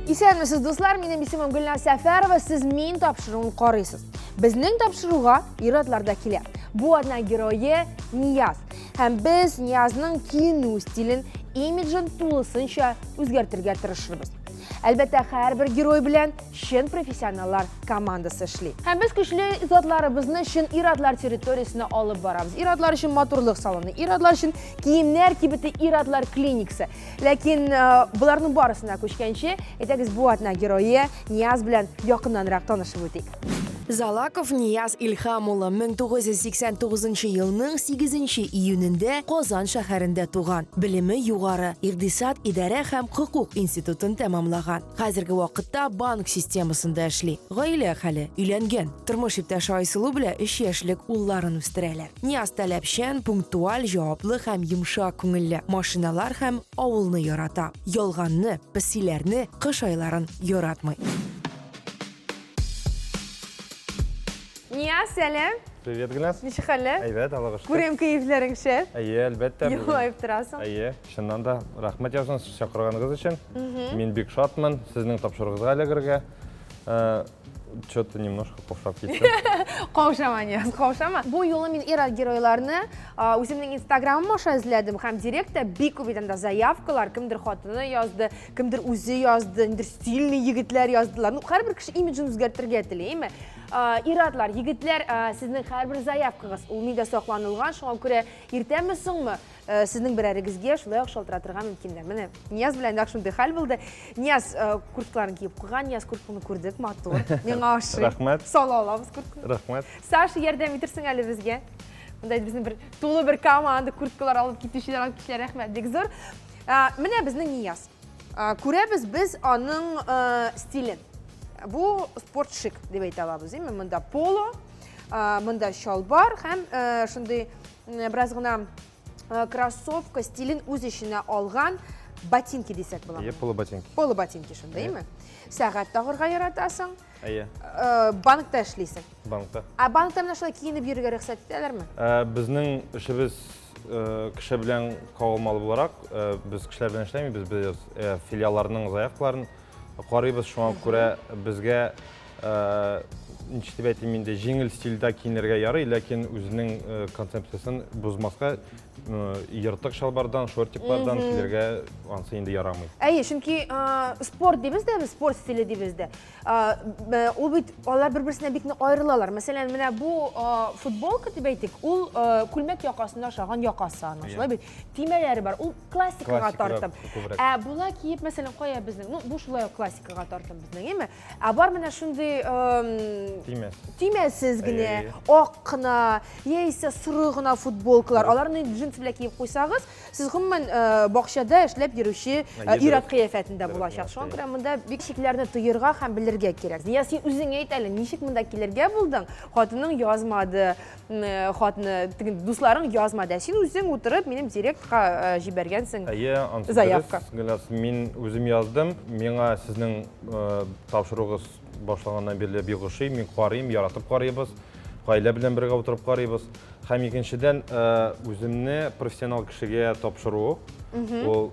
Исәнмесез, дуслар, минем исемем Гөлназ Сәфәрова, сез мин тапшыруын карыйсыз. Безнең тапшыруга ир-атлар да килә. Бу атна герое Нияз. Һәм без Ниязның киенү стилен, имиджын тулысынча үзгәртергә тырышырбыз. Әлбәттә, һәрбер герой белән чын профессионаллар командасы эшли. Һәм без көчле затларыбызны чын ир-атлар территориясенә алып барабыз. Ир-атлар өчен матурлык салоны, ир-атлар өчен киемнәр кибете, ир-атлар клиникасы. Ләкин э, боларның барысына күчкәнче, әйдәгез бу атна герое Нияз белән якыннанрак танышып үтик. Залаков Нияз Илһам улы 1989 елның 8 июнендә Казан шәһәрендә туган. Белеме югары, икътисад, идарә һәм хокук институтын тәмамлаган. Хәзерге вакытта банк системасында эшли. Гаилә хәле, өйләнгән. Тормыш иптәше Айсылу белән өч яшьлек улларын үстерәләр. Нияз таләпчән, пунктуаль, җаваплы һәм йомшак күңелле. Машиналар һәм авылны ярата. Ялганны, песиләрне, кыш айларын яратмый. Нияз, сәлам. Привет, Гөлназ. Ничек хәлләр? Әйбәт, Аллага шөкер. Күрәм кәефләрең шәп. Әйе, әлбәттә. Елмаеп торасың. Әйе, чыннан да рәхмәт яусын чакырганыгыз өчен. Мин бик шатмын сезнең тапшыруыгызга эләгергә. Э, Что-то немножко каушап киттем. Каушама, Нияз, каушама. Бу юлы мин ир-ат геройларны үземнең инстаграмым аша эзләдем һәм директта бик күп иде анда заявкалар, кемдер хатыны язды, кемдер үзе язды, ниндидер стильный егетләр яздылар. Ну, һәрбер кеше имиджын үзгәртергә тели, әйме? Ир-атлар, егетләр, сезнең һәрбер заявкагыз ул миндә сакланылган, шуңа күрә иртәме соңмы, сезнең берәрегезгә шулай ук шалтыратырга мөмкиннәр. Менә Нияз белән нәкъ шундый хәл булды. Нияз курткаларын киеп куйган, Нияз куртканы күрдек, матур. Миңа ошый. Рәхмәт. Сала алабыз куртканы. Рәхмәт. Саша, ярдәм итерсең әле безгә. Монда безнең бер тулы бер команда курткалар алып китүчеләр, алып китүчеләр, рәхмәт, бик зур. Менә безнең Нияз. Күрәбез без аның стилен. Бу спорт шик дип әйтә алабыз, әйме? Монда поло, монда чалбар һәм шундый бераз гына кроссовка стилен үз эченә алган ботинки дисәк була. Әйе, поло ботинки. Поло ботинки шундый, әйме? Сәгать тагырга яратасың. Әйе. Банкта эшлисең. Банкта. Ә банкта менә шулай киенеп йөрергә рөхсәт итәләрме? Безнең эшебез кеше белән кагылмалы буларак, без кешеләр белән эшләмибез, без филиалларның заявкаларын карыйбыз, шуңа күрә безгә ничек дип әйтим инде, җиңел стильдә киенергә ярый, ләкин үзенең концепциясен бозмаска, ертык чалбардан, шортиклардан килергә ансы инде ярамый. Әйе, чөнки спорт дибез дә, без спорт стиле дибез дә. Ул бит алар бер-берсенә бик нык аерылалар. Мәсәлән, менә бу футболка дип әйтик, ул күлмәк якасында ошаган якасы аның, шулай бит. Төймәләре бар, ул классикага тартым. Ә була киеп, мәсәлән, кая безнең? Ну, бу шулай ук классикага тартым безнең, әйме? Ә бар менә шундый төймәсез генә, ак кына, яисә соры гына футболкалар. Аларны джинсы белән киеп куйсагыз, Сез гомумән э, бакчада эшләп йөрүче э, ир-ат кыяфәтендә булачак. Шуңа күрә монда бик чикләрне тоерга һәм белергә кирәк. Нияз, син үзең әйт әле, ничек монда килергә булдың? Хатының язмады, э, хатны, теге дусларың язмады. Ә син үзең утырып минем директка җибәргәнсең. Әйе, ансы заявка. Гөлназ, мин үзем яздым. Миңа сезнең тапшыруыгыз башланганнан бирле бик ошый. Мин карыйм, яратып карыйбыз. Гаилә белән бергә утырып карыйбыз. Һәм икенчедән, үземне профессионал кешегә тапшыру, ул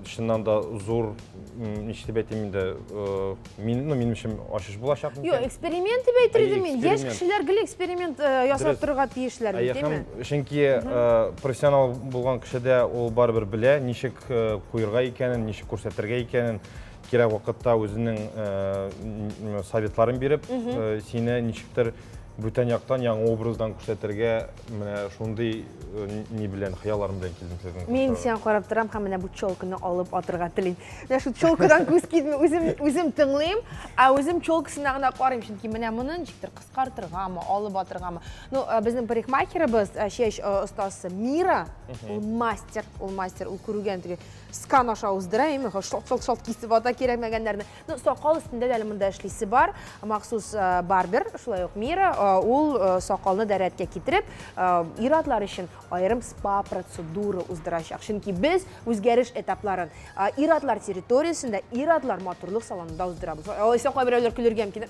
чыннан да зур, ничек дип әйтим инде, мин, ну, минем өчен ачыш булачак микән? Юк, эксперимент дип әйтер идем мин. Яшь кешеләр гел эксперимент ясап торырга тиешләр бит, әйеме? Чөнки профессионал булган кешедә ул барыбер белә, ничек куерга икәнен, ничек күрсәтергә икәнен, кирәк вакытта үзенең советларын биреп, сине ничектер бүтән яктан яңа образдан күрсәтергә менә шундый э, ни белән хыялларым белән килдем сезнең. Мин сиңа карап торам һәм менә бу челканы алып атырга телим. Менә шул челкадан күз китми, үзем үзем тыңлыйм, ә үзем челкасына гына карыйм, чөнки менә моны ничектер кыскартыргамы, алып атыргамы. Ну, э, безнең парикмахерыбыз, э, чәч остасы Мира, ул мастер, ул мастер, ул күргән теге скан аша уздыра, әйме, шалт-шалт-шалт кисеп ата кирәкмәгәннәрне. Ну, сакал өстендә дә әле монда эшлисе бар. Махсус э, барбер, шулай ук Мира, э, ул сакалны да рәткә китереп, ир-атлар өчен аерым спа-процедура уздырачак. Чөнки без үзгәреш этапларын ир-атлар территориясендә, ир-атлар матурлык салонында уздырабыз. Алайса кайберәүләр көлергә мөмкин.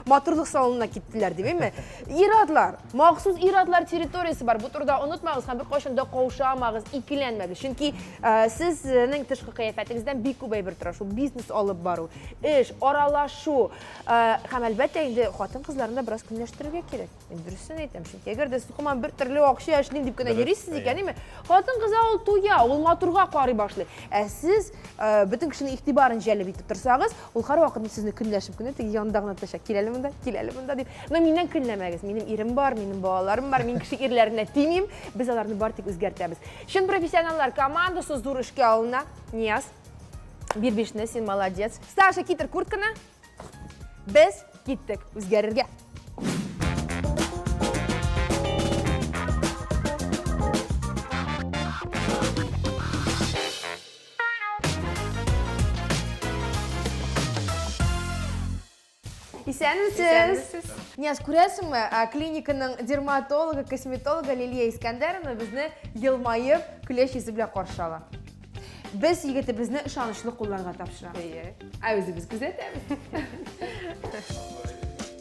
Матурлык салонына киттеләр дип, әйме? Ир-атлар, махсус ир-атлар территориясе бар. Бу турыда онытмагыз һәм беркайчан да каушамагыз, икеләнмәгез. Чөнки сезнең тышкы кыяфәтегездән бик күп әйбер тора. Шул бизнес алып бару, эш, аралашу һәм әлбәттә инде хатын-кызларны да бераз көнләштерергә кирәк. Мин дөресен әйтәм, чөнки әгәр дә сез һаман бер төрле акча эшлим дип кенә йөрисез икән, әйме? Хатын-кыз ул туя, ул матурга карый башлый. Ә сез бөтен кешенең игътибарын җәлеп итеп торсагыз, ул һәрвакыт сезне көнләшеп кенә теге янында гына тотачак. Кил әле монда, кил әле монда дип. Но миннән көнләмәгез. Минем ирем бар, минем балаларым бар, мин кеше ирләренә тимим. Без аларны бар тик үзгәртәбез. Чын профессионаллар командасы зур эшкә алына. Нияз, бир бишне, син молодец. Саша, китер куртканы. Без киттек үзгәрергә. Исәнмесез. Нияз, күрәсеңме, клиниканың дерматологы, косметологы Лилия Искәндәровна безне елмаеп, көләч йөзе белән каршы ала. Без егетебезне ышанычлы кулларга тапшырабыз. Әйе. Ә үзебез күзәтәбез.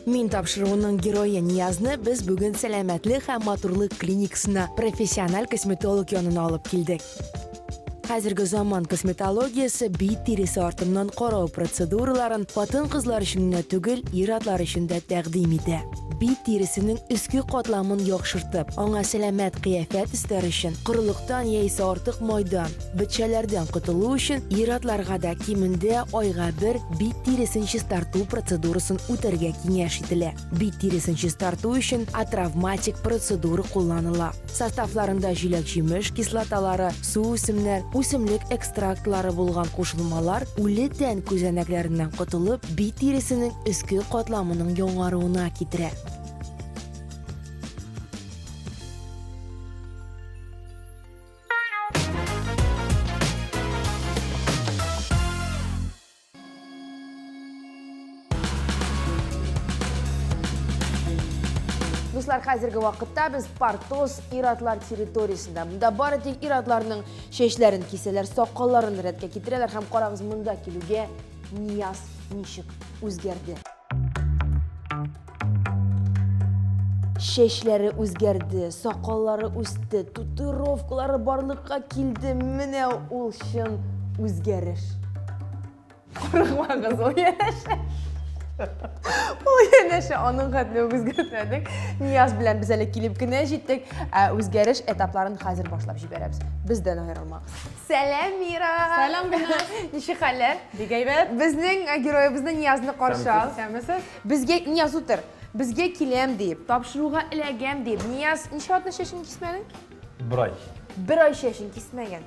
Мин тапшыруының герое Ниязны без бүген сәламәтлек һәм матурлык клиникасына профессиональ косметолог янына алып килдек. Хәзерге заман косметологиясе бит тиресе артыннан карау процедураларын хатын-кызлар өчен генә түгел, ир-атлар өчен дә тәкъдим итә. Бит тиресенең өске катламын яхшыртып, аңа сәламәт кыяфәт өстәр өчен, корылыктан яисә артык майдан, бетчәләрдән котылу өчен ир-атларга да кимендә айга бер бит тиресен чистарту процедурасын үтәргә киңәш ителә. Бит тиресен чистарту өчен атравматик процедура кулланыла. Составларында җиләк-җимеш кислоталары, суүсемнәр, үсемлек экстрактлары булган кушылмалар үле тән күзәнәкләреннән котылып, бит тиресенең өске катламының яңаруына китерә. Дуслар, хәзерге вакытта без Портос ир-атлар территориясендә. Монда бары тик ир-атларның чәчләрен кисәләр, сакалларын рәткә китерәләр һәм карагыз, монда килүгә Нияз ничек үзгәрде. Чәчләре үзгәрде, сакаллары үсте, татуировкалары барлыкка килде. Менә ул чын үзгәреш. Курыкмагыз, ул янәшә. Ул янәшә, аның хәтле үк үзгәртмәдек. Нияз белән без әле килеп кенә җиттек. Ә үзгәреш этапларын хәзер башлап җибәрәбез. Бездән аерылмагыз. Сәлам, Мира! Сәлам, Гөлназ! Ничек хәлләр? Бик әйбәт. Безнең героебызны Ниязны каршы ал. Исәнмесез. Безгә Нияз утыр. Безгә киләм дип, тапшыруга эләгәм дип. Нияз, ничә атна чәчен кисмәдең? Бер ай. Бер ай чәчен кисмәгән.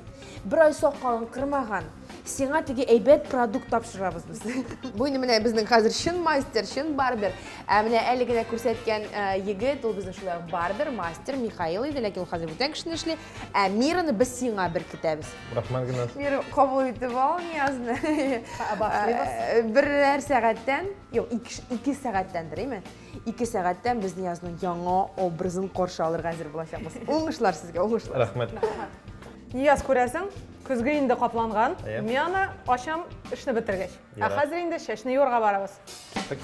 Бер ай сакалын кырмаган. Сиңа теге әйбәт продукт тапшырабыз без. Бу инде менә безнең хәзер чын мастер, чын барбер. Ә менә әле генә күрсәткән егет, ул безнең шулай ук барбер, мастер Михаил иде, ләкин ул хәзер бүтән кешене эшли. Ә Мираны без сиңа беркетәбез. Рәхмәт генә. Мира, кабул итеп ал Ниязны. Башлыйбыз. Берәр сәгатьтән, юк, ике сәгатьтәндер, әйме? Ике сәгатьтән без Ниязның яңа образын каршы алырга әзер булачакбыз. Уңышлар сезгә, уңышлар. Рәхмәт. Нияз, күрәсең, көзге инде капланган. Әйе. Мин аны ачам эшне бетергәч. Ә Ярар. хәзер инде чәчне юарга барабыз. Киттек.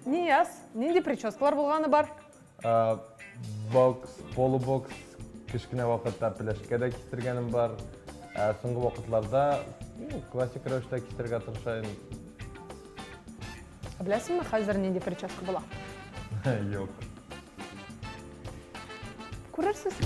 Нияз, нинди прическалар булганы бар? Бокс, полубокс, кечкенә вакытта пеләшкә дә кистергәнем бар. Соңгы вакытларда классик рәвештә кистерергә тырыша инде. Ә беләсеңме, хәзер нинди прическа була? Юк. Күрерсез.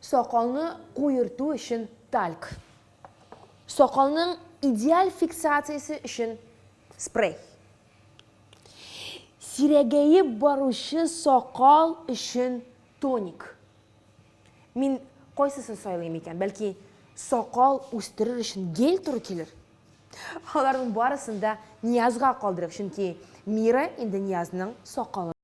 Сакалны куерту өчен тальк. Сакалның идеаль фиксациясе өчен спрей. Сирәгәеп баручы сакал өчен тоник. Мин кайсысын сайлыйм икән? Бәлки Сакал үстерер өчен гель туры килер. Аларның барысын да Ниязга калдырыйк, чөнки Мира инде Ниязның сакалын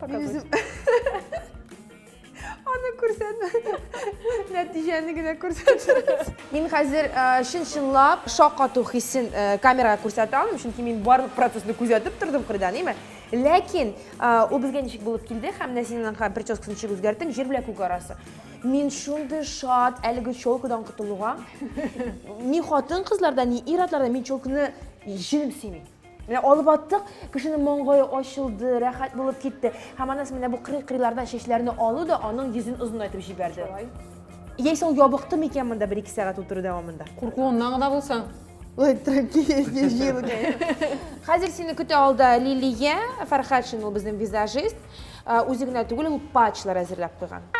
Мин үзем аны күрсәтмә. Нәтиҗәне генә күрсәтербез. Мин хәзер чын-чынлап шаккату хисен камерага күрсәтә алмыйм, чөнки мин барлык процессны күзәтеп тордым кырыйдан, әйме? Ләкин ул безгә ничек булып килде һәм менә син аның прическасын ничек үзгәрттең, җир белән күк арасы. Мин шундый шат әлеге челкадан котылуга. Ни хатын-кызларда, ни ир-атларда мин челканы җенем сөйми. Менә алып аттык, кешенең маңгае ачылды, рәхәт булып китте. Һәм аннан соң менә бу кырый-кырыйлардан чәчләрне алу да аның йөзен озынайтып җибәрде. Шулай. Яисә ул ябыкты микән монда бер-ике сәгать утыру дәвамында? Куркуыннан гына булса. Ой, Хәзер сине көтә алда Лилия Фәрхәтшин, ул безнең визажист. Үзе генә түгел, ул патчлар әзерләп куйган.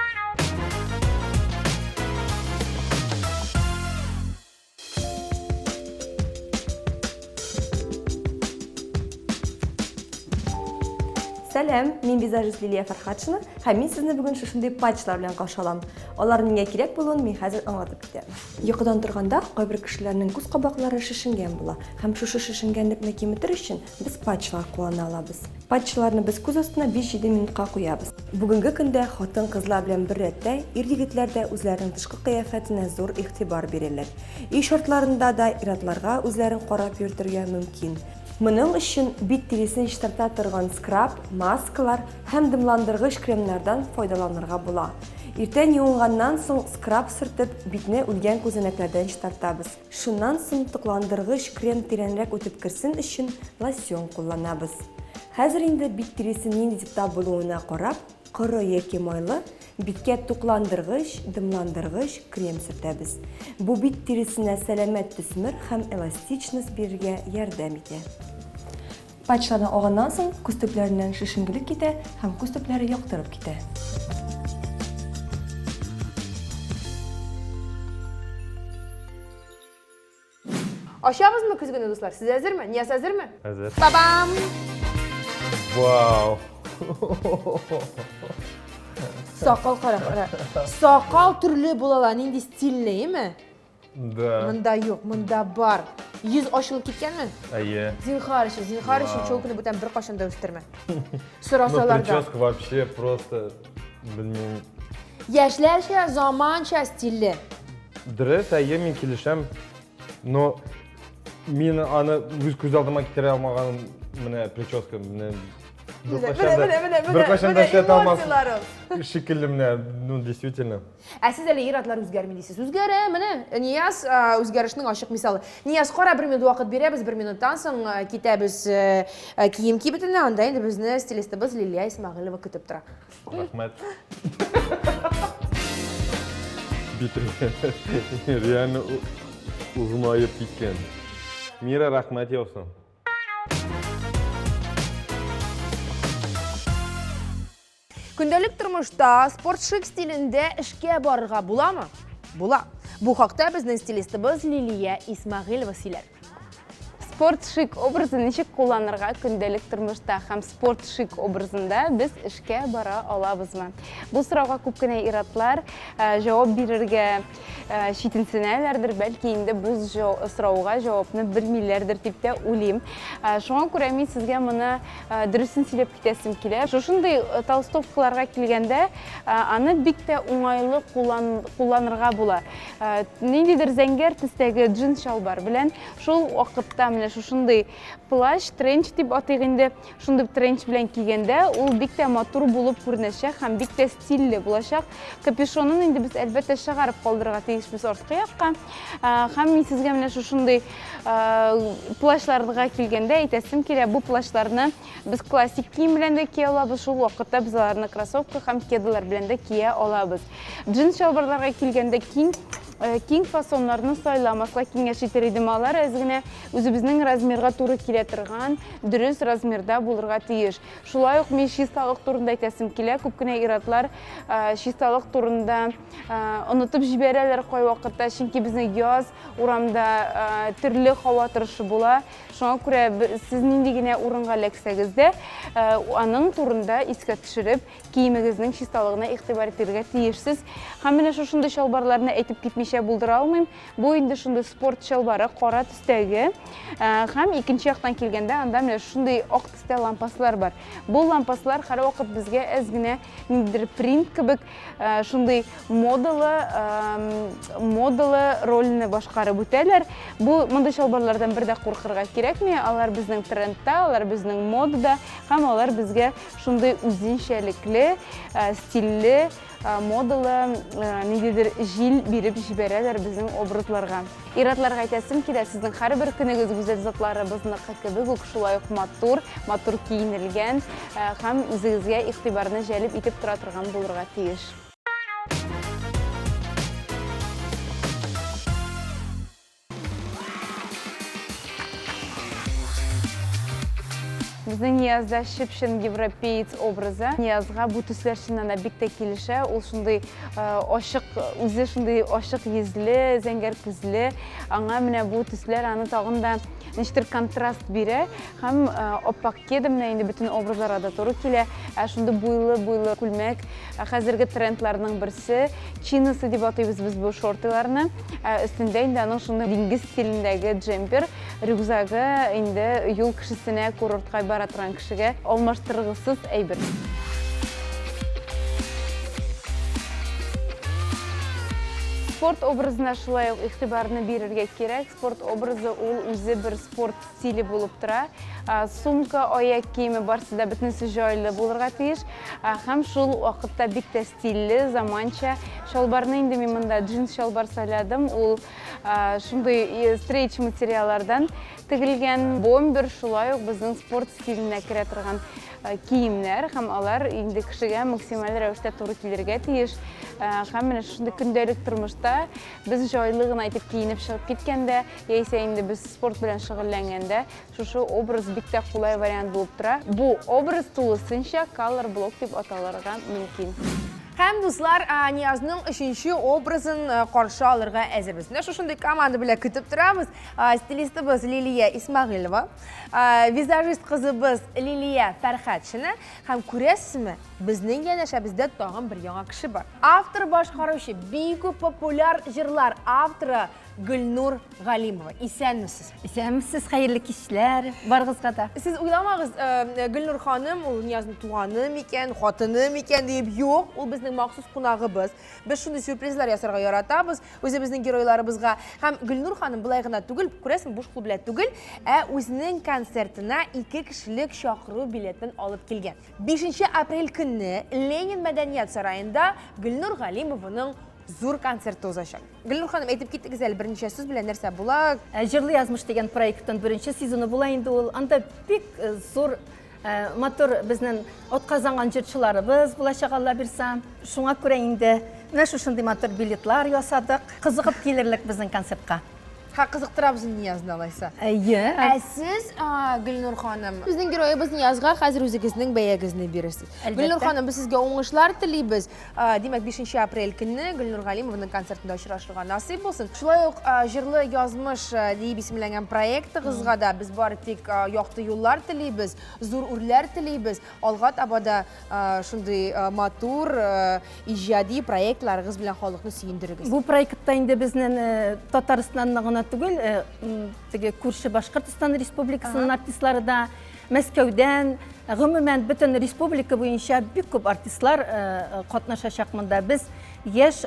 Сәлам, мин визажист Лилия Фәрхатшина һәм мин сезне бүген шушындый патчлар белән каршы алам. Алар нигә кирәк булуын мин хәзер аңлатып китәм. Йокыдан торганда кайбер кешеләрнең күз кабаклары шешенгән була һәм шушы шешенгәнлекне киметер өчен без патчлар куллана алабыз. Патчларны без күз астына 5-7 минутка куябыз. Бүгенге көндә хатын-кызлар белән беррәттәй ир-егетләр дә үзләренең тышкы кыяфәтенә зур игътибар бирәләр. Өй шартларында да ир-атларга үзләрен карап йөртергә мөмкин. Моның өчен бит тиресен чистарта торган скраб, маскалар һәм дымландыргыч кремнардан файдаланырга була. Иртән юынганнан соң скраб сөртеп, битне үлгән күзәнәкләрдән чистартабыз. Шуннан соң тукландыргыч крем тирәнрәк үтеп керсен өчен лосьон кулланабыз. Хәзер инде бит тиресе нинди типта булуына карап, коры яки майлы, биткә тукландыргыч, дымландыргыч крем сөртәбез. Бу бит тиресенә сәламәт төсмер һәм эластичность бирергә ярдәм итә. Патчларны алганнан соң күз төпләреннән шешенгелек китә һәм күз төпләре яктырып китә. Ачабызмы көзгене, дуслар? Сез әзерме? Нияз әзерме? Әзер. Бабам! Вау! Сакал кара, кара. Сакал төрле була ала, нинди стильле, әйме? Да. Монда юк, монда бар. Йөз ачылып киткәнме? Әйе. Зинхар өчен, зинхар өчен Вау. челканы бүтән беркайчан да үстермә. Ну, Сорасалар да. прическа вообще просто, белмим. Яшьләрчә, заманча стильле. Дөрес, әйе, мин килешәм. Но мин аны үз күз алдыма китерә алмаган менә прическа, менә Менә, менә, менә, менә, беркайчан да менә эшләтә алмас эмоцияләр ул. шикелле менә, ну, действительно. Ә сез әле ир-атлар үзгәрми дисез. Үзгәрә, менә Нияз үзгәрешнең ачык мисалы. Нияз, кара, бер минут вакыт бирәбез, бер минуттан соң китәбез кием кибетенә, анда инде безне стилистыбыз Лилия Исмәгыйлева көтеп тора. Рәхмәт. Битем реально озынаеп киткән. Мира, рәхмәт яусын. Көндәлек тормышта спорт-шик стилендә эшкә барырга буламы? Була. Бу хакта безнең стилистыбыз Лилия Исмәгыйлева сөйләр. Спорт-шик образын ничек кулланырга көндәлек тормышта һәм спорт-шик образында без эшкә бара алабызмы? Бу сорауга күп кенә ир-атлар җавап бирергә читенсенәләрдер, бәлки инде бу сорауга җавапны белмиләрдер дип тә уйлыйм. Шуңа күрә мин сезгә моны дөресен сөйләп китәсем килә. Шушындый толстовкаларга килгәндә, аны бик тә уңайлы кулланырга була. Ниндидер зәңгәр төстәге джинс чалбар белән шул вакытта менә менә шушындый плащ, тренч дип атыйк инде. Шундый тренч белән кигәндә ул бик тә матур булып күренәчәк һәм бик тә стильле булачак. Капюшонын инде без әлбәттә чыгарып калдырырга тиешбез арткы якка. Һәм мин сезгә менә шушындый плащларга килгәндә әйтәсем килә, бу плащларны без классик кием белән дә кия алабыз, шул вакытта без аларны кроссовка һәм кедалар белән дә кия алабыз. Джинс чалбарларга килгәндә киң киң фасоннарны сайламаска киңәш итер идем. Алар әз генә үзебезнең размерга туры килә торган, дөрес размерда булырга тиеш. Шулай ук мин чисталык турында әйтәсем килә. Күп кенә ир-атлар чисталык турында онытып җибәрәләр кайвакытта, чөнки безнең яз урамда төрле һава торышы була. Шуңа күрә сез нинди генә урынга эләксәгез дә, аның турында искә төшереп, киемегезнең чисталыгына игътибар итәргә тиешсез. Һәм менә шушындый чалбарларны әйтеп китмичә булдыра алмыйм. Бу инде шундый спорт чалбары, кара төстәге. Һәм икенче яктан килгәндә, анда менә шундый ак төстә лампаслар бар. Бу лампаслар һәрвакыт безгә әз генә ниндидер принт кебек шундый модалы модалы рольне башкарып үтәләр. Бу мондый чалбарлардан бер дә куркырга кирәкми. Алар безнең трендта, алар безнең модада һәм алар безгә шундый үзенчәлекле, стильле, модалы ниндидер җил биреп җибәрәләр безнең образларга. Ир-атларга әйтәсем килә, сезнең һәрбер көнегез гүзәл затларыбызныкы кебек үк шулай ук матур, матур киенелгән һәм үзегезгә игътибарны җәлеп итеп тора торган булырга тиеш. Безнең Ниязда чып-чын европеец образы. Ниязга бу төсләр чыннан да бик тә килешә. Ул шундый ачык, үзе шундый ачык йөзле, зәңгәр күзле. Аңа менә бу төсләр аны тагын да ничектер контраст бирә. Һәм аппак кеда менә инде бөтен образларга да туры килә. Ә шундый буйлы-буйлы күлмәк, хәзерге трендларның берсе, чиносы дип атыйбыз без бу шортыларны. Ә өстендә инде аның шундый диңгез стилендәге джемпер, рюкзагы инде юл кешесенә, курортка бара торган кешегә алмаштыргысыз әйбер. Спорт образына шулай ук игътибарны бирергә кирәк. Спорт образы ул үзе бер спорт стиле булып тора. Сумка, аяк киеме барсы да бөтенесе җайлы булырга тиеш. Һәм шул вакытта бик тә стильле, заманча. Чалбарны инде мин монда джинс чалбар сайладым. Ул шундый стрейч материаллардан тегелгән. Бомбер шулай ук безнең спорт стиленә керә торган киемнәр, һәм алар инде кешегә максималь рәвештә туры килергә тиеш. Һәм менә шундый көндәлек тормышта без җайлы гына итеп киенеп чыгып киткәндә, яисә инде без спорт белән шөгыльләнгәндә, шушы образ бик тә кулай вариант булып тора. Бу образ тулысынча color block дип аталырга мөмкин. Һәм, дуслар, Ниязның өченче образын каршы алырга әзербез. Менә шушындый команда белән көтеп торабыз. Стилистыбыз Лилия Исмәгыйлова, визажист кызыбыз Лилия Фәрхәтшина һәм күрәсезме, безнең янәшәбездә тагын бер яңа кеше бар. Автор башкаручы, бик күп популяр җырлар авторы Гөлнур Галимова. Исәнмесез. Исәнмесез, хәерле кичләр барыгызга да. Сез уйламагыз, Гөлнур ханым, ул Ниязның туганы микән, хатыны микән диеп, юк, ул безнең махсус кунагыбыз. Без шундый сюрпризлар ясарга яратабыз үзебезнең геройларыбызга. Һәм Гөлнур ханым былай гына түгел, күрәсең, буш кул белән түгел, ә үзенең концертына 2 кешелек чакыру билетын алып килгән. 5 апрель көнне Ленин мәдәният сараенда Гөлнур Галимованың зур концерты узачак. Гөлнур ханым, әйтеп киттегез әле берничә сүз белән нәрсә була? Җырлы язмыш дигән проекттан беренче сезоны була инде ул. Анда бик зур, матур безнең атказанган җырчыларыбыз булачак, Алла бирсә. Шуңа күрә инде менә шушындый матур билетлар ясадык. Кызыгып килерлек безнең концертка. Ха, кызыктырабыз инде Ниязны алайса. Әйе. Ә сез, Гөлнур ханым, безнең героебыз Ниязга хәзер үзегезнең бәягезне бирерсез. Әлбәттә. Гөлнур ханым, без сезгә уңышлар телибез. Димәк, 5 апрель көнне Гөлнур Галимованың концертында очрашырга насыйп булсын. Шулай ук Җырлы язмыш дип исемләнгән проектыгызга да без бары тик якты юллар телибез, зур үрләр телибез. Алга таба да шундый матур иҗади проектларыгыз белән халыкны сөендерегез. Бу проектта инде безнең Татарстанны гына түгел, теге күрше Башкортстан Республикасының артистлары да, Мәскәүдән, гомумән бөтен республика буенча бик күп артистлар катнашачак монда. Без яшь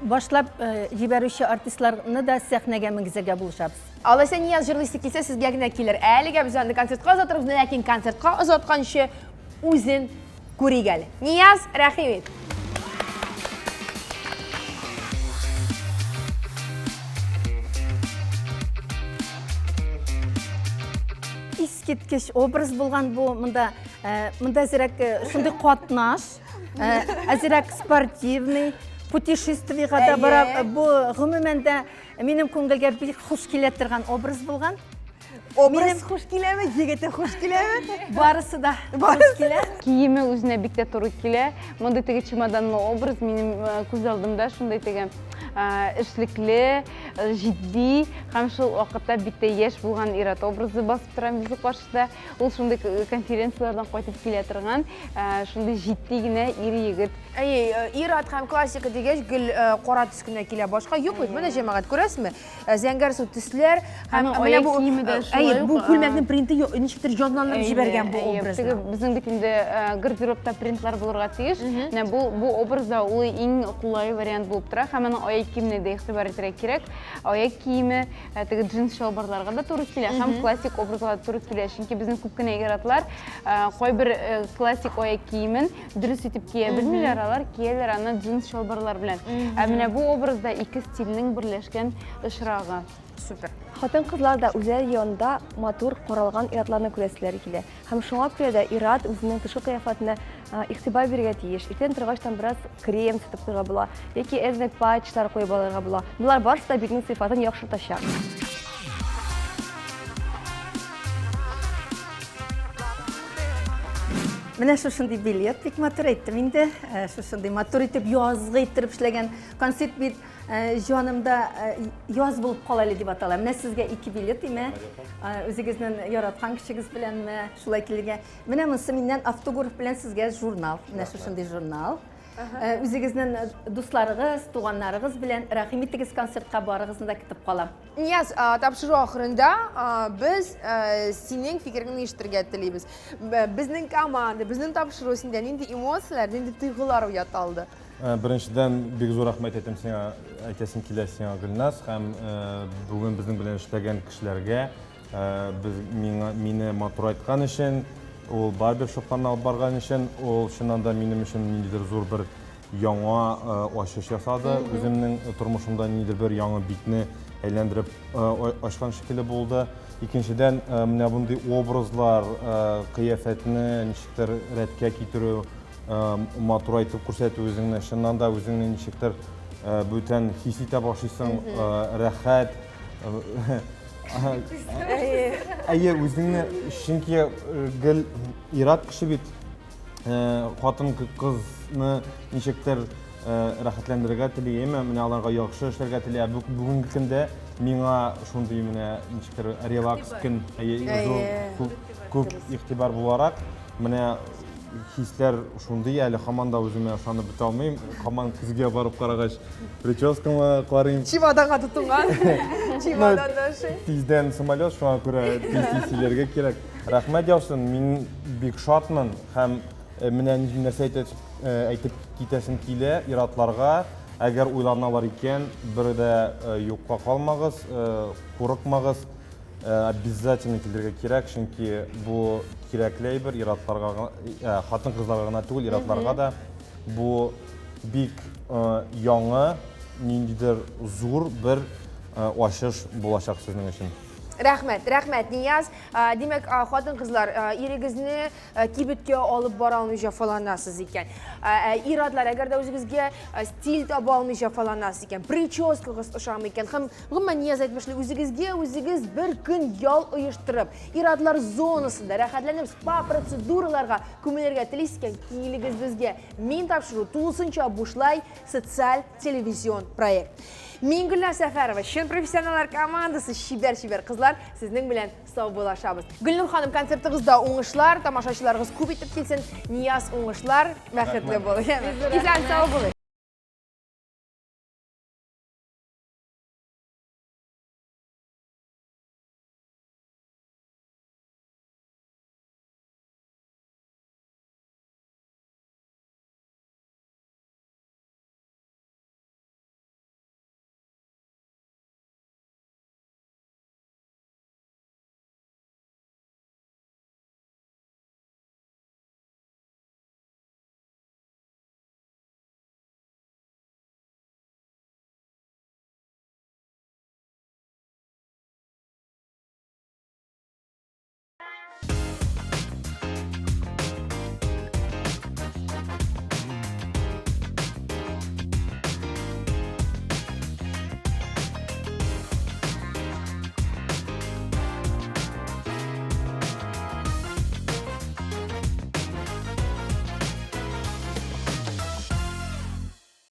башлап җибәрүче артистларны да сәхнәгә менгезергә булышабыз. Алайса Нияз җырлыйсы килсә, сезгә генә килер. Әлегә без аны концертка озатырбыз, ләкин концертка озатканчы үзен күрик әле. Нияз, рәхим ит. Искиткеч образ булган бу. Монда, э, монда әзрәк э, шундый катнаш, э, әзрәк спортивный, путешествиега да бара. Бу гомумән дә Минем күңелгә бик хуш килә торган образ булган. Образ хуш киләме, егете хуш киләме? Барысы да хуш килә. Киеме үзенә бик тә туры килә. Мондый теге чемоданлы образ минем э, күз алдымда шундый теге э, эшлекле, э, җитди һәм шул вакытта бик тә яшь булган ир-ат образы басып тора безнең каршыда. Ул шундый конференцияләрдән кайтып килә торган, шундый җитди генә ир-егет. Әйе, ир-ат һәм классика дигәч, гел кара төс кенә килә. Башка юк бит. Менә җәмәгать, күрәсезме? Зәңгәр су төсләр һәм менә бу әйе, бу күлмәкнең принты ничектер җанландырып җибәргән бу образны. Теге безнең бит инде гардеробта принтлар булырга тиеш. Менә бу бу образда ул иң кулай вариант булып тора һәм аның аяк киеменә дә игътибар итәргә кирәк. Аяк киеме теге джинс чалбарларга да туры килә һәм классик образга да туры килә. Чөнки безнең күп кенә ир-атлар кайбер классик аяк киемен Дөрес итеп кия белмиләр, алар кияләр аны джинс чалбарлар белән. Ә менә бу образда ике стильнең берләшкән очрагы. Супер. Хатын-кызлар да үзләре янында матур каралган ир-атларны күрәселәре килә. Һәм шуңа күрә дә ир-ат үзенең тышкы кыяфәтенә игътибар бирергә тиеш. Иртән торгачтан бераз крем сөртеп куярга була, яки әзрәк патчлар куеп алырга була. Болар барысы да битнең сыйфатын яхшыртачак. Менә шушындый билет бик матур әйттем инде. Э, шушындый матур итеп язгы иттереп эшләгән концерт бит э, җанымда э, яз булып кала әле дип атала. Менә сезгә ике билет име? Үзегезнең яраткан кешегез беләнме шулай килергә. Менә монысы миннән автограф белән сезгә журнал. Менә шушындый журнал. Үзегезнең дусларыгыз, туганнарыгыз белән рәхим итегез концертка барыгызны да көтеп калам. Нияз, тапшыру ахырында без синең фикереңне ишетергә телибез. Безнең команда, безнең тапшыру синдә нинди эмоцияләр, нинди тойгылар уята алды? Беренчедән, бик зур рәхмәт әйтәм сиңа, әйтәсем килә сиңа, Гөлназ, һәм бүген безнең белән эшләгән кешеләргә, без миңа мине матурайткан өчен, ул барбершопларны алып барган өчен, ул чыннан да минем өчен ниндидер зур бер яңа ачыш ясады. Үземнең тормышымда ниндидер бер яңа битне әйләндереп ачкан шикелле булды. Икенчедән, менә мондый образлар, кыяфәтне ничектер рәткә китерү, матурайтып күрсәтү үзеңне, чыннан да үзеңне ничектер бүтән хис итә башлыйсың, рәхәт. Әйе, үзеңне, чөнки гел ир-ат кеше бит, хатын кызны ничектер рәхәтләндерергә тели, әмма менә аларга яхшы эшләргә тели. Ә бүгенге көндә миңа шундый менә ничектер релакс көн, зур күп игътибар буларак, менә хисләр шундый, әле һаман да үземә ышанып бетә алмыйм. Һаман көзгә барып карагач, прическама карыйм. Чемоданга тотынган. Чемодан наши. Тиздән самолет, шуңа күрә тиз-тиз сөйләргә кирәк. Рәхмәт яусын, мин бик шатмын һәм э, менә нәрсә әйтеп, э, әйтеп китәсем килә ир-атларга, әгәр уйланалар икән, бер дә э, юкка калмагыз, курыкмагыз, обязательно килергә кирәк, чөнки бу кирәкле әйбер ир-атларга, хатын-кызларга гына түгел, ир-атларга да бу бик яңа, ниндидер зур бер ачыш булачак сезнең өчен. Рәхмәт, рәхмәт, Нияз. Димәк, хатын-кызлар, ирегезне кибеткә алып бара алмый җәфаланасыз икән. Ир-атлар, әгәр дә үзегезгә стиль таба алмый җәфаланасыз икән, прическагыз ошамый икән, һәм гомумән Нияз әйтмешли, үзегезгә үзегез бер көн ял оештырып, ир-атлар зонасында рәхәтләнеп спа-процедураларга күмелергә телисез икән, килегез безгә. Мин тапшыру тулысынча бушлай социаль телевизион проект. Мин Гөлназ Сәфәрова, чын профессионаллар командасы, чибәр-чибәр кызлар, сезнең белән саубуллашабыз. Гөлнур ханым, концертыгызда уңышлар, тамашачыларыгыз күп итеп килсен. Нияз, уңышлар, бәхетле бул. Исән сау булыйк.